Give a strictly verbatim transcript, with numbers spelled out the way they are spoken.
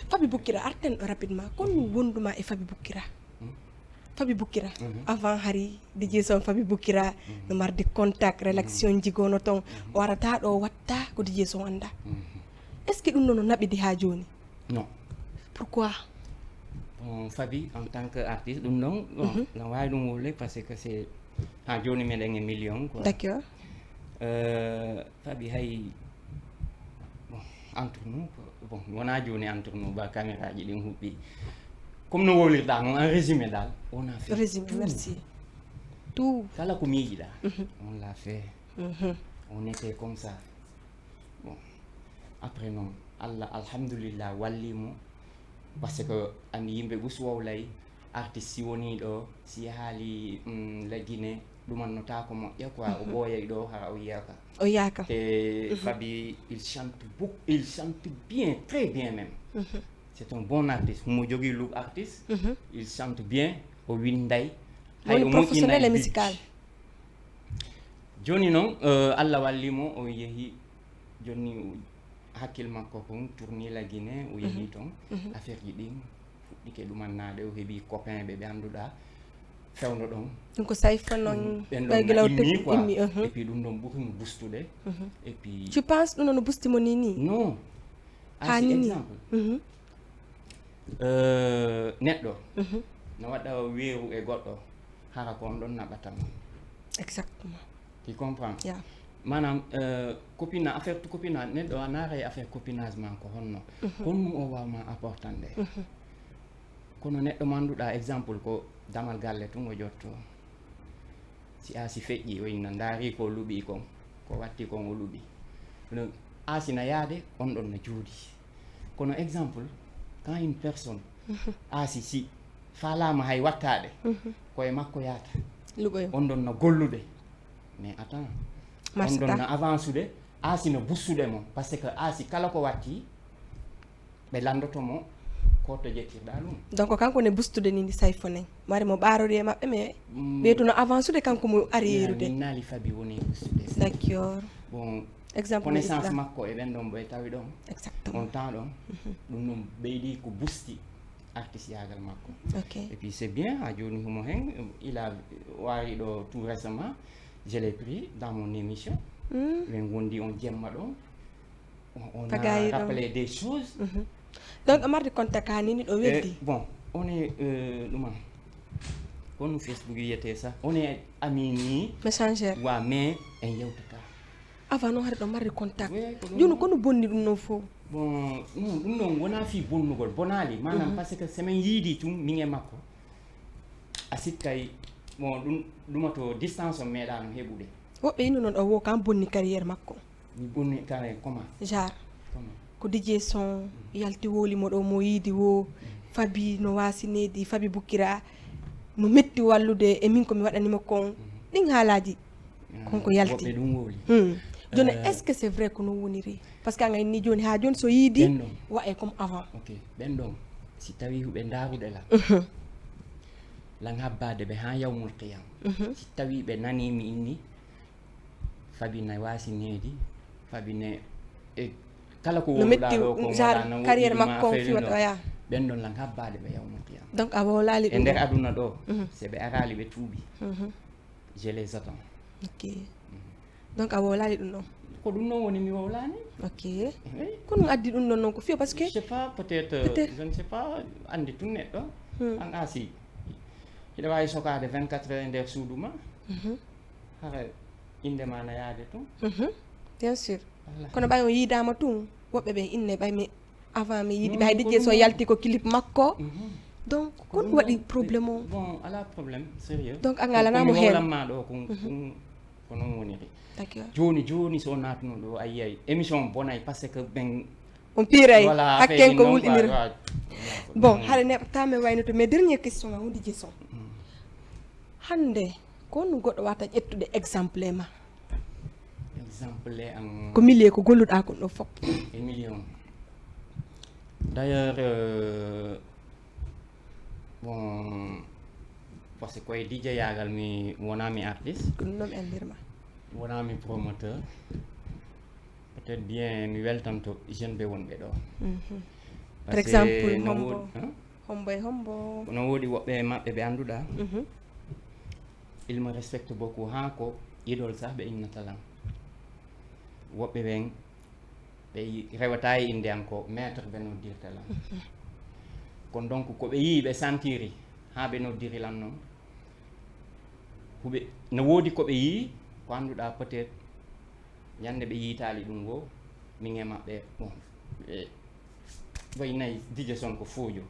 Fabi Bukkira, arten ɗo rapidement, kon wonduma e Fabi Bukkira? Fabi Bukkira, avant hari D J Son, Fabi Bukkira no mardi contact, relation jigono ton, o arata ɗo watta ko D J Son anda. Est-ce que ɗum ɗo no naɓidi ha joni? Non. Pourquoi? Bon, Fabi, en tant que artiste, ɗum ɗon, bon, na wawi ɗum wole parce que c'est ha joni meɗen e million quoi. D'accord. Euh, Fabi, hay, bon, entre nous quoi. Bon, wona joni entre nous ba caméra ji ɗin huɓɓi. Comme no wowlirɗa non, en résumé dal, on a fait Résumé, tout. Merci. Tout. Kala ko miijiɗa, on l'a fait. On était comme ça. Bon, après non, Allah alhamdulillah wallimo. Parce que andi yimɓe ɓus wowlay, artiste si woni ɗo, si yahaali mm, la Guinée, ɗuman no ta ko moƴƴa quoi. O ɓooyay ɗo hara o yiyaka. O yaka. Et Fabi, il chante beaucoup, il chante bien, très bien même. C'est un bon artiste. Mo jogui look artiste, il chante bien, o winday. Woni o professionnel moƴƴinay et beat. Musical. Joni non, euh, Allah wallimo, o yeehi joni hakkil makko kon tourni la Guinée, o yeehi ton. Affaire ji ɗin fuɗɗike ɗumannade, o heeɓi copain ɓe ɓe annduɗa fewndo ɗon. Ɗum ko sayfa non Ɓen ɓay ɗon gila o na immi quoi. Immi, mhm. Et puis ɗum ɗon ɓuri mo bustude. Et puis Tu penses ɗum no busti mo ni ni? Non. Ha Asi ni ni? Exemple. Mhm. Euh, neɗɗo no waɗa weeru e goɗɗo, hara ko on ɗon naɓata mo. Exactement. Tu comprends? Yeah. Maanaam euh, copina affaire to copina, neɗɗo a naaray affaire copinage ma ko honno, honno o wawma apportande. Kono neɗɗo manduɗa exemple ko damal galle tun o jotto. Si a si feƴƴi o inna ndaari ko luɓi kon, ko watti kon o luɓi. Kono a si na yaade on ɗon na juuɗi. Kono exemple, quand une personne a si si faalama hay wattaade, ko e makko yaata. Luɓoyo. On ɗon na gollude. Mais attends, on Marsata. Ɗon na avancude, a si no bussude mo, parce que a si kala ko watti ɓe landoto mo ko to jettirɗa ɗum. Donc kanko ne bustude ni ndi sayfo nen, mari mo ɓaarori e maɓɓe, mais ɓeytuno avancude kanko mo arriérude. Min naali Fabi woni bustude. D'accord. Bon, Exemple connaissance islam. Makko e ɓen ɗon ɓe tawi ɗon. Exactement. On temps ɗon ɗum ɗum ɓeydi ko busti artiste yagal makko. Ok. Et puis c'est bien, ha joni humo hen, il a wari ɗo tout récemment, je l'ai pris dans mon émission. Min gondi on jemma ɗon. On, on a Tagayi ɗon. Rappelé des choses. Donc o mardi contact ha nini ɗo Eh, weldi. Bon, on est euh, ɗuma kono Facebook yiyete ça, on est amis ni. Messenger. Wa mais en yewtata. Avant noon haɗa ɗo marri contact. Oui, ko ɗum Joni noon. Kono bonni ɗum noon fof? Bon, non, ɗum ɗon wona fii bonnugol bonaali, maanaam parce que so min yiidi tun min e makko, a sikkay. Bon, ɗum ɗuma to distance on meeɗaano heɓude. Woɓɓe ino noon o wo kam bonni carrière makko. Mi bonni carrière comment? Genre Comment? Ko D J Son yalti woli mo ɗo mo yiidi wo, Fabi no waasi needi, Fabi bukkira no metti wallude e min ko mi waɗanimo kon. Ɗin haalaaji. Kon ko yalti. Woɓɓe ɗum wowli. Hmm. Joni est-ce que c'est vrai ko non woniri? Parce que an ni joni ha joni so yiidi Ɓen ɗon. Wa e comme avant. Ok, ɓen ɗon si tawi huɓe ndaaruɗe lan, lan habbaade ɓe haa yawmul qiyam. Si tawi ɓe nani mi inni Fabi na waasi needi, Fabi ne e kala ko No wowluɗa metti ɗo ko genre wala na carrière woɗɗi ma makko on affaire fiwata ɗum. Oya. Ɓen ɗon lan habbaade ɓe yawmul qiyam. Donc a wowlaali E ɗum. Nder aduna ɗo, se ɓe araali ɓe tuubi, je les attends. Ok. Donc a wowlaali ɗum ɗon. Ko ɗum noon woni mi wowlaani. Ok. Oui. Ko ɗum addi ɗum ɗon noon ko fiyo parce que Je sais pas, peut-être, Peut-être. Je ne sais pas, anndi tun neɗɗo. An asi hiɗa waawi sokaade vingt-quatre heures e nder suudu ma. Hara innde ma na yaade tun. Mhm. Bien sûr. Voilà. Kono ɓay on yiidaama tun woɓɓe ɓe inne ɓay mi avant mi yiidi Non, ɓay ko D J Son ɗum- yalti ko clip makko. Mhm. Donc Ko kon ɗum waɗi ɗon- problème o? Bon, ala problème sérieux. Donc a Ko- ngalanamo ko mi heen. Howlanma ɗo ko ɗum- ko non woniri. D'accord. Jooni jooni so nattuno ɗo a yiyay émission on bonay parce que ɓen On piiray Voilà, hakken affaire ko ɗin non, wulɗinir. quoi, voilà. Bon haɗa neɓtami wayno to mais dernière question ma hundi J Son. Hannde ko honno goɗɗo wata ƴettude exemple e ma? Exemple e an Ko milieu ko golluɗa kon ɗo fof. E million. D'ailleurs euh, bon parce que koye D J yagal mi wonami artiste. Ko ɗum noon mi anndirma. Wonami promoteur. Peut-être bien mi weltanto jeune ɓe wonɓe ɗo. Mhm. Par exemple, hombo? Hombo e hombo? No woodi woɓɓe e maɓɓe ɓe annduɗaa, Mhm. Il me respecte beaucoup, haa ko idol sax ɓe innata lan. Woɓɓe ɓen ɓe yi- rewata e innde an, ko maître ɓe noddirta lan. Kon donc ko ɓe yii ɓe sentiri haa ɓe noddiri lan noon. Huɓe no woodi ko ɓe yii ko annduɗaa peut-être ñande ɓe yiitaali ɗum woo, min e maɓɓe bon ɓe way nayi Dj Son ko fuujo.